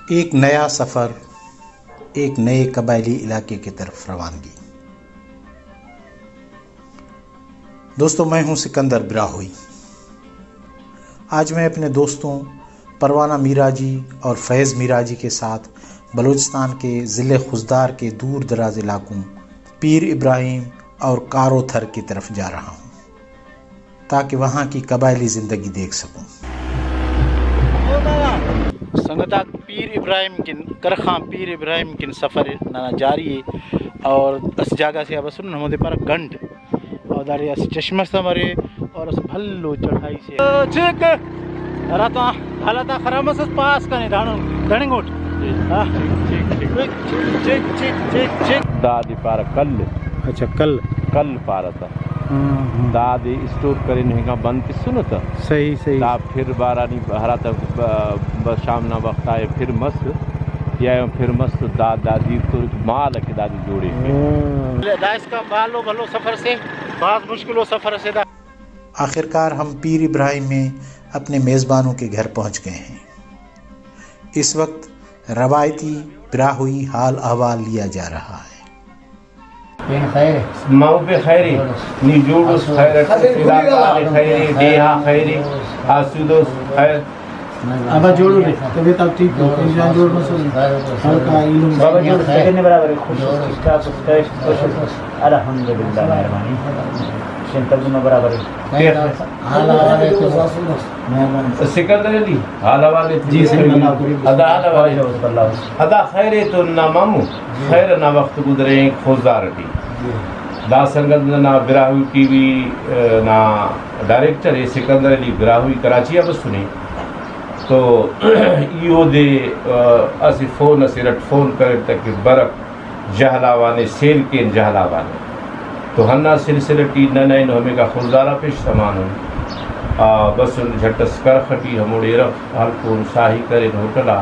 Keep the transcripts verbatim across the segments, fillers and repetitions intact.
ایک نیا سفر، ایک نئے قبائلی علاقے کی طرف روانگی۔ دوستو، میں ہوں سکندر براہوئی۔ آج میں اپنے دوستوں پروانہ میراجی اور فیض میراجی کے ساتھ بلوچستان کے ضلع خضدار کے دور دراز علاقوں پیر ابراہیم اور کارو تھر کی طرف جا رہا ہوں، تاکہ وہاں کی قبائلی زندگی دیکھ سکوں۔ سنگتاک، پیر ابراہیم کن، کرخان پیر ابراہیم کن سفر ننا جاری ءِ، اور اسہ جاگہ سے آ بسنن، ہمودے پارہ گنڈ، اور داڑے اسہ چشمہ سے مرے، اور اسہ بھلو چڑھائی سے۔ چیک، ہراتم حالات خراب مس، پاس کنے دانو دننگوٹ۔ ہاں۔ چیک، چیک، چیک، چیک۔ دادے پارہ کل۔ اچھا، کل۔ کل پارہ تہ۔ ہاں، ہاں۔ دادے اسٹور کرین، ہنگا بند تسنو تہ۔ صحیح، صحیح۔ دا پھر بارانی ہراتم ب-، ب-، شام نا وخت آ پھر مس، یا پھر مس تو دا، دا دیر تو مال کہ دادے جوڑے۔ ہاں۔ دا اسکان بھلو بھلو سفر سے، بھاز مشکلو سفر سے دا۔ آخرکار ہم پیر ابراہیم میں اپنے میزبانوں کے گھر پہنچ گئے ہیں۔ اس وقت روایتی براہوئی حال احوال لیا جا رہا ہے۔ پین خیر ءِ؟ ماؤ پہ خیر ءِ؟ جوڑ اس۔ نی جوڑ اس؟ خیر اٹ؟ خیر ءِ، خیر ءِ، ڈیہہ آ خیر ءِ، آسودہ اس؟ خیر۔ ابا جوڑ ءِ، طبیعت آک ٹھیک ءِ، پریشان جوڑ مسنے۔ ہلکا ایلم بابا جوڑ اس؟ طبیعت نے برابر ءِ؟ خوش اس، ٹھیک ٹھاک اس، خیر، خوش اس؟ الحمدللہ، مہربانی۔ شن تبدو نہ برابر ءِ۔ خیر۔ حال احوال ءِ تو۔ مہربانی۔ سکندر علی، حال احوال ءِ؟ جی سائیں، اللہ حافظ۔ ادا حال احوال ءِ؟ اللہ حافظ۔ ادا خیر ءِ تو نا مامو؟ جی۔ خیر نا وخت گزرینک خضدار ٹی۔ جی۔ دا سنگت ننا براہوئی ٹی وی، آ، نا ڈائریکٹر ءِ، سکندر علی براہوئی، کراچی آ بسنے۔ تو ای اودے، آ، اسہ فون اسے ارٹ فون کریر تہ کہ برک۔ جہلاوان ءِ سیل کین، جہلاوان ءِ۔ تو ہندا سلسلہ ٹی نن اینو ہمیکا خضدار آ پیش تمانن۔ آ، بسن جھٹ ئس کرخ ٹی، ہموڑے ارغ ہلکون، ساہی کرین ہوٹل آ۔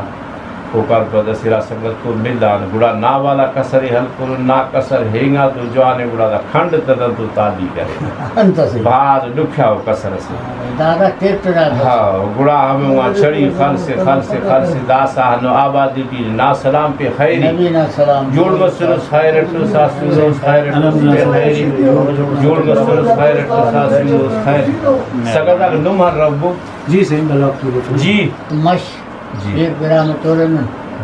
اوکان پد اسہ ارا سنگت تو ملان، گڑا نا والا کسر ءِ ہلکنن، نا کسر ہینگا تو جوان ءِ، گڑا دا کھنڈ تہ نن تو تالی کرے۔ انت اسے۔ بھاز ڈکھیاؤ کسر اسے۔ دادا ٹیپ ٹرا بس۔ ہاں، گڑا ہمے وہاں چڑھی خلسے، خلسے، خلسے، داسہ ہندن آبادی ٹی نا سلام پہ خیری۔ نبی نا سلام۔ جوڑ مسرس خیر اٹ، ساسوس خیر اٹ، پہ خیری۔ جوڑ مسرس خیر اٹ، ساسوس خیر۔ سگت آک نم ہر ربو۔ جی سائیں، بھلا تو۔ جی۔ مش۔ جی۔ پیر گرام تورنن۔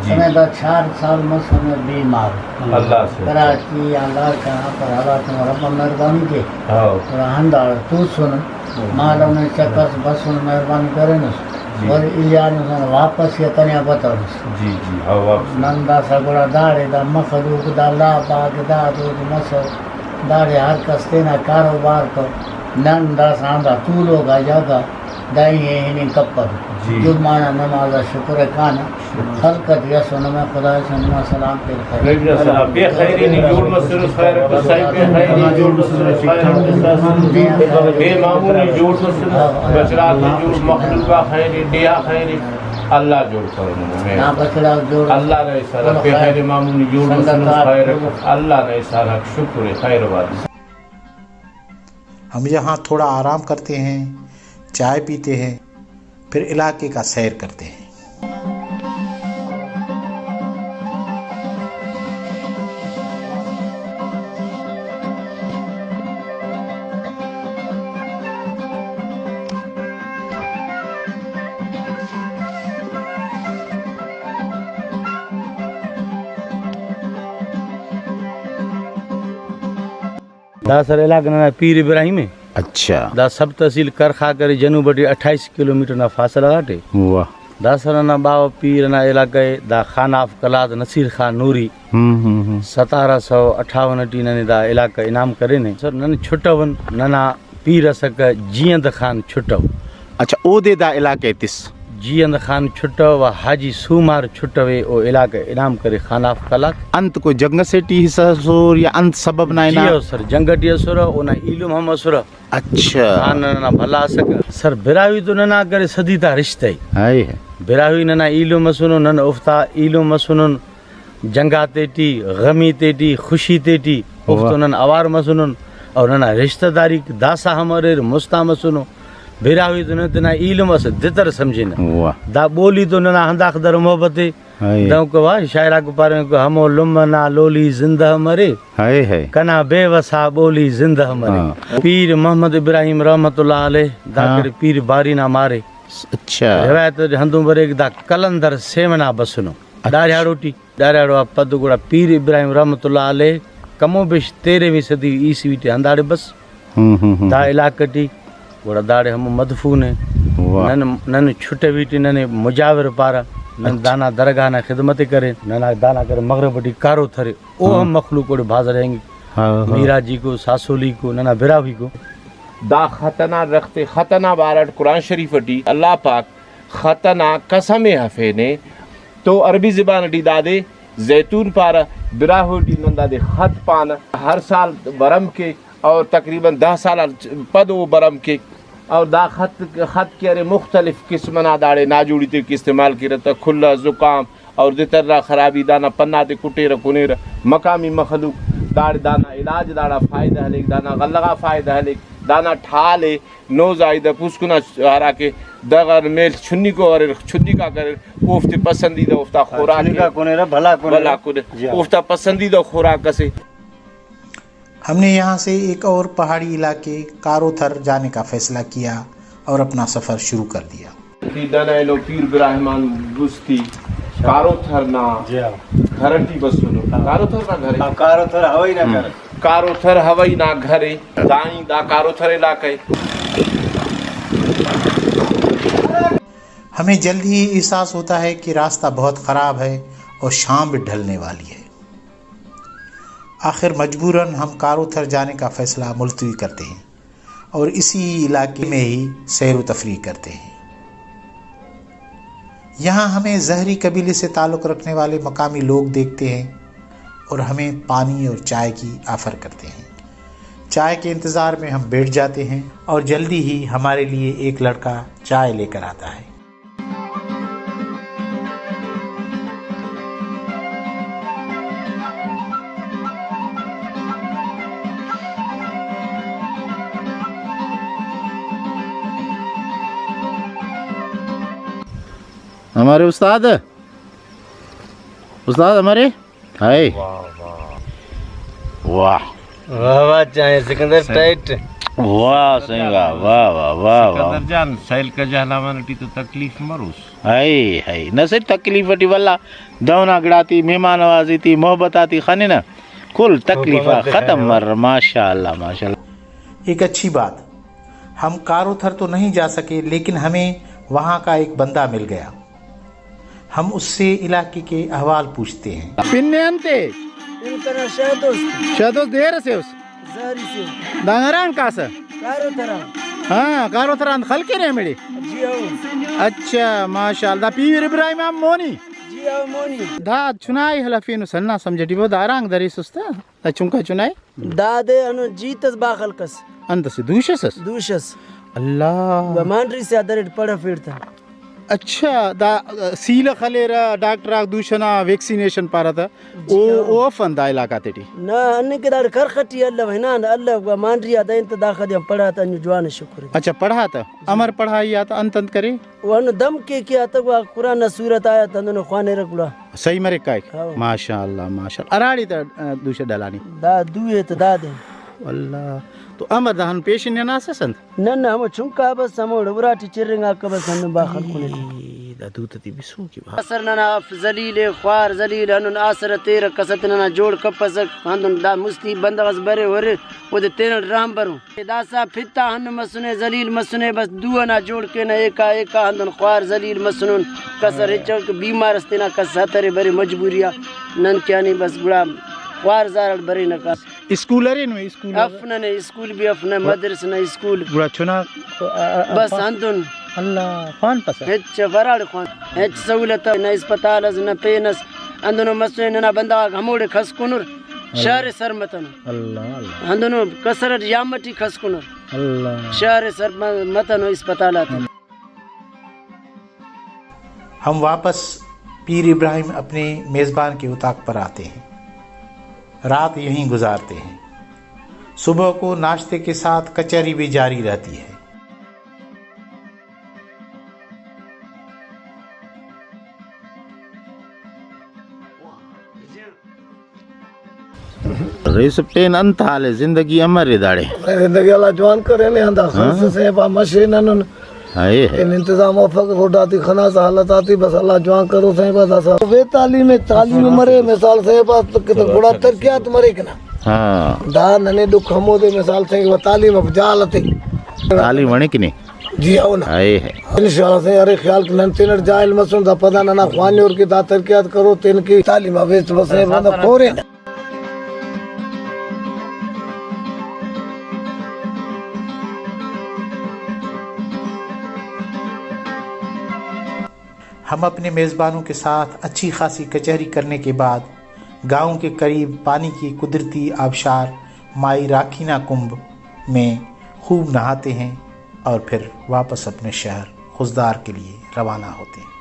جی۔ ہمیں دا چار سال مس ہمیں بیمار۔ اللہ سے۔ کراچی آ لار کنا پر حالات رب مہربانی کے۔ ہاں۔ اور ہنداڑ تو سن۔ مالو نے چکر بسن مہربانی کرینس۔ جی۔ اور ایلیانس واپس یا تنیا بتونس۔ جی، جی، ہاں، واپس۔ نن داسہ گڑا داڑے دا مخلوق دا لا باغ دا دود مسر۔ داڑے ہر کس تینا کاروبار تو۔ نن داسہ ہندا تولوک آ جاگہ۔ دائی نے ہننگ کپک۔ جی۔ جمعہ نا نماز آ شکر ءِ کانہ۔ شکر۔ خلقت یسونہ، نمے خدائے سے نما سلام پیر خیر۔ وعلیکم السلام۔ پیر خیری نی جوڑ مسرس خیر اٹ، سائیں پیر خیری نی جوڑ مسرس خیر اٹ۔ پیر مامو نی جوڑ مسرس، بچڑاک نی جوڑ، مخلوق آ خیری، ڈیہہ آ خیری۔ اللہ جوڑ کرو نمے۔ نا بچڑاک جوڑ۔ اللہ نا احسان، پیر خیر مامو نی جوڑ مسرس خیر اٹ۔ اللہ نا احسان، شکر ءِ، خیر وادی۔ ہم یہاں تھوڑا آرام کرتے ہیں، چائے پیتے ہیں، پھر علاقے کا سیر کرتے ہیں۔ داسر علاقہ ننا پیر ابراہیم ءِ۔ اچھا۔ دا سب تحصیل کرخ آ کرے، جنوب ٹی اٹھائیس کلومیٹر نا فاصلہ غاٹے۔ واہ۔ داسر ننا باوہ پیر نا علاقہ ءِ، دا خان آف قلات نصیر خان نوری۔ ہم، ہم، ہم۔ ستارہ سو اٹھاون ٹی ننے دا علاقہ انعام کرینے۔ سر، نن چھٹون، ننا پیر اسکہ جیئند خان چھٹو۔ اچھا، اودے دا علاقہ ءِ تس؟ جیئند خان چھٹو و حاجی سومار چھٹو ءِ او علاقہ انعام کرے خان آف قلات۔ انت کوئی جنگ سے ٹی حصہ سور یا انت سبب نا؟ جی ہنا؟ ہو سر، جنگ ٹی اسرہ، اونا ایلم ہم اسرہ۔ اچھا۔ خان ننا بھلا اسکہ۔ سر، براہوئی تو ننا کرے صدی تا رشتہ ءِ۔ ہائے۔ براہوئی ننا ایلم اسنو، نن اوفتا ایلم اسنن۔ جنگ آتے ٹی، غمی تے ٹی، خوشی تے ٹی، اوفتو واہ۔ نن اوار مسنن، اور ننا رشتہ داریک داسہ ہم اریر، مست آ مسنو۔ براہوئی تو نن تینا ایلم اسہ دتر سمجھنہ۔ واہ۔ دا بولی تو ننا ہنداخہ در محبت ءِ، ہائے۔ دہنکہ وا شاعر آکو پارینے کہ ہمو لمہ نا لولی زندہ مرے۔ ہائے ہائے۔ کنا بے وسا بولی زندہ مرے۔ ہاں۔ پیر محمد ابراہیم رحمت اللہ علیہ دا ہاں۔ کرے پیر باری نا مارے۔ اچھا۔ روایت ہندن بریک دا قلندر سیمنا بسنو۔ اچھا۔ ڈاریاڑو ٹی۔ ڈاریاڑو آ پد گڑا پیر ابراہیم رحمت اللہ علیہ کمو بیش تیرہویں صدی عیسوی ٹی ہنداڑے بس۔ ہم، ہم، ہم۔ دا علاقہ ٹی گڑا داڑے ہمو مدفون ءِ۔ واہ۔ نن، نن چھٹوی ٹی ننے مجاور پارہ، نن اچھا۔ دانا درگاہ نا خدمت ءِ کرین، ننا دانا کرے مغرب ٹی کارو تھرے، او ہاں۔ ہم مخلوق اوڑے بھاز رہینگک۔ ہاں، ہاں۔ میراجیکو، ساسولیکو، ننا براہوئیکو۔ دا خط ئنا، رخت خط ئنا بارٹ قرآن شریف ٹی اللہ پاک خط ئنا قسم ءِ ہرفینے تو عربی زبان ٹی دادے زیتون پارہ، براہوئی ٹی نن دادے خط پانہ۔ ہر سال بھرم کیک اور تقریباً دہ سال آن پد او بھرم کیک اور دا خط، خط کہ ارے مختلف قسم ئنا داڑے ناجوڑی تے کہ استعمال کیرہ تہ، کھلہ، زکام اور دتر نا خرابی، دانا پناتے کٹیرہ کنیرہ، مقامی مخلوق داڑے دانا علاج، داڑا فائدہ ہلیک، دانا غلہ غا فائدہ ہلیک، دانا ٹھال ءِ نوزائیدہ پوسکن آ ہراکہ دغہ میل چنیکو اریر، چنیکا کریر، اوفتے پسندیدہ اوفتا خوراک ءِ۔ چنیکا کنیرہ، بھلا کنیرہ۔ بھلا کنیرہ۔ جی ہاں۔ اوفتا پسندیدہ خوراک اسے۔ ہم نے یہاں سے ایک اور پہاڑی علاقے کارو تھر جانے کا فیصلہ کیا اور اپنا سفر شروع کر دیا۔ ای دانا اینو پیر براہمان بستی کارو تھر نا جی ہاں۔ گھر ٹی بسنو۔ ہاں۔ کارو تھر نا گھر ءِ؟ ہاں، کارو تھر ہوائی نا ہم۔ گھر۔ کارو تھر ہوائی نا گھر ءِ۔ دائیں دا کارو تھر علاقہ ءِ۔ ہمیں جلد ہی احساس ہوتا ہے کہ راستہ بہت خراب ہے اور شام بھی ڈھلنے والی ہے۔ آخر مجبوراً ہم کارو تھر جانے کا فیصلہ ملتوی کرتے ہیں اور اسی علاقے میں ہی سیر و تفریح کرتے ہیں۔ یہاں ہمیں زہری قبیلے سے تعلق رکھنے والے مقامی لوگ دیکھتے ہیں اور ہمیں پانی اور چائے کی آفر کرتے ہیں۔ چائے کے انتظار میں ہم بیٹھ جاتے ہیں اور جلدی ہی ہمارے لیے ایک لڑکا چائے لے کر آتا ہے۔ ہمارے استاد، استاد ہمارے، ہائے۔ واہ، واہ۔ واہ۔ واہ، واہ، چاہے سکندر ٹائٹ۔ واہ، سہی واہ، واہ، واہ، واہ، واہ۔ سکندر جان، سیل کا جہلاوان ٹی تو تکلیف مروس۔ ہائے، ہائے۔ نہ صرف تکلیف ٹی، واللہ دہنا گڑاتی، مہمان نوازی تی، محبت آتی خننہ۔ کل تکلیف آ ختم مر۔ ماشاءاللہ، ماشاءاللہ۔ ایک اچھی بات، ہم کارو تھر تو نہیں جا سکے، لیکن ہمیں وہاں کا ایک بندہ مل گیا۔ ہم اس سے علاقے کے احوال پوچھتے ہیں۔ پن انتے؟ پن کنا شہدوست۔ شہدوست دیر سے اس؟ زہری سے۔ دانگ ہران کاسہ؟ کارو تھران۔ ہاں، کارو تھران خلکے نے میڑے؟ جی ہو۔ اچھا، ماشاءاللہ۔ دا پیر ابراہیم ہم مونی؟ جی ہو، مونی۔ دا چنائے ہلفینو سنا سمجھٹی بو، دا ہرانگ دریس استا؟ دا چنکا چنائے؟ دادے ہنو جیت اس باخل کس۔ انت سے دوش اس اس؟ دوش اس۔ اللہ۔ گمان ریسے ادریٹ پڑھ فیڑتا۔ اچھا، دا سیلہ خلیرہ، ڈاکٹر آک دوشہ نا ویکسینیشن پارہ تہ، جی او، ہاں۔ او افن دا علاقہ تیٹی؟ نہ، ہننگ کہ داڑے کرخ ٹی الو، ہنان الو، گڑا مانڈی آ دین تہ داخہ دے آن پڑھا تہ، انجو جوان شکر۔ اچھا، پڑھا تہ؟ جی۔ امر پڑھائی آ تہ انت انت کرے؟ او ہنو دم کے کے آ تہ گڑا قرآن نا سورت آیت ہندنو خوانرہ گڑا۔ صحیح مریک کائک؟ ہاں۔ ماشاءاللہ، ماشاءاللہ۔ ہراڑے تہ، آ، دوشہ ڈلانی؟ دا دوئے تہ دادے۔ اللہ۔ تو امر دا ہن پیشن ننا اسس انت؟ نہ، نہ، ہمو چنکا بس، ہموڑے اراٹی چرینگاکہ بس، ہندن با خلکنے۔ اے، دا دوتہ تے بسوکے با۔ کسر ننا اف ذلیل ءِ، خوار ذلیل، ہندن آسرہ تیرہ کس اتہ ننا جوڑ کپسک، ہندن دا مستی بندغ ئس برے ہُرے، اودے تینٹ رحم برو۔ داسہ پت آ ہندن مسنے، ذلیل مسنے، بس دو ئنا جوڑ کینہ، ایکا ایکا ہندن خوار ذلیل مسنن، کسر ہچ کہ بیمار ئس تینا کس اترے برے مجبوری آ، نن کہ آنی بس گڑا خوار زارٹ برینہ کس۔ اسکول ارے نمے؟ اسکول اف ننے، اسکول بھی اف نہ، مدرسہ نہ اسکول۔ گڑا چنا، آ، آ، بس خوان-، ہندن۔ اللہ، خوانپسہ؟ ہچ اف ہراڑے خوان، ہچ سہولت اف، نہ اسپتال اس نہ پین اس۔ ہندنو مسوے ننا بندغ آک ہموڑے کھسکنر، اللہ۔ شار سر متنو۔ اللہ، اللہ۔ ہندنو کسر اٹ یام ٹی کھسکنر۔ اللہ۔ شار سر م-، متنو اسپتال آتے۔ ہم واپس پیر ابراہیم اپنے میزبان کے اتاق پر آتے ہیں۔ رات یہیں گزارتے ہیں۔ صبح کو ناشتے کے ساتھ کچہری بھی جاری رہتی ہے۔ رئیس پین انت حال ہے، زندگی امر ہے داڑے؟ زندگی اللہ جوان کرے نے، ہندا ہاں۔ خرچ سے با مشے نن۔ ہائے ہائے۔ ان انتظام افک روڈ آتی خنا سا حالت آتی، بس اللہ جوان کرو سائیں با داسا۔ بے تعلیم ہے، تعلیم مرے مثال سائیں با تو کتنا بڑا ترقیات مرے کنا۔ ہاں۔ دا ننے دکھ ہمو دے مثال سائیں با تعلیم اف جہالت ہے۔ تعلیم ونے کنے؟ جی ہاں نا۔ ہائے ہائے۔ انشاءاللہ سائیں، ارے خیال کہ نن تینٹ جاہل مسن، دا پدا ننا خوانیور کہ دا ترقیات کرو، تین کہ تعلیم آ ویسٹ بس ہے، بندہ کورے نا۔ ہم اپنے میزبانوں کے ساتھ اچھی خاصی کچہری کرنے کے بعد گاؤں کے قریب پانی کی قدرتی آبشار مائی راکھینا کنب میں خوب نہاتے ہیں اور پھر واپس اپنے شہر خضدار کے لیے روانہ ہوتے ہیں۔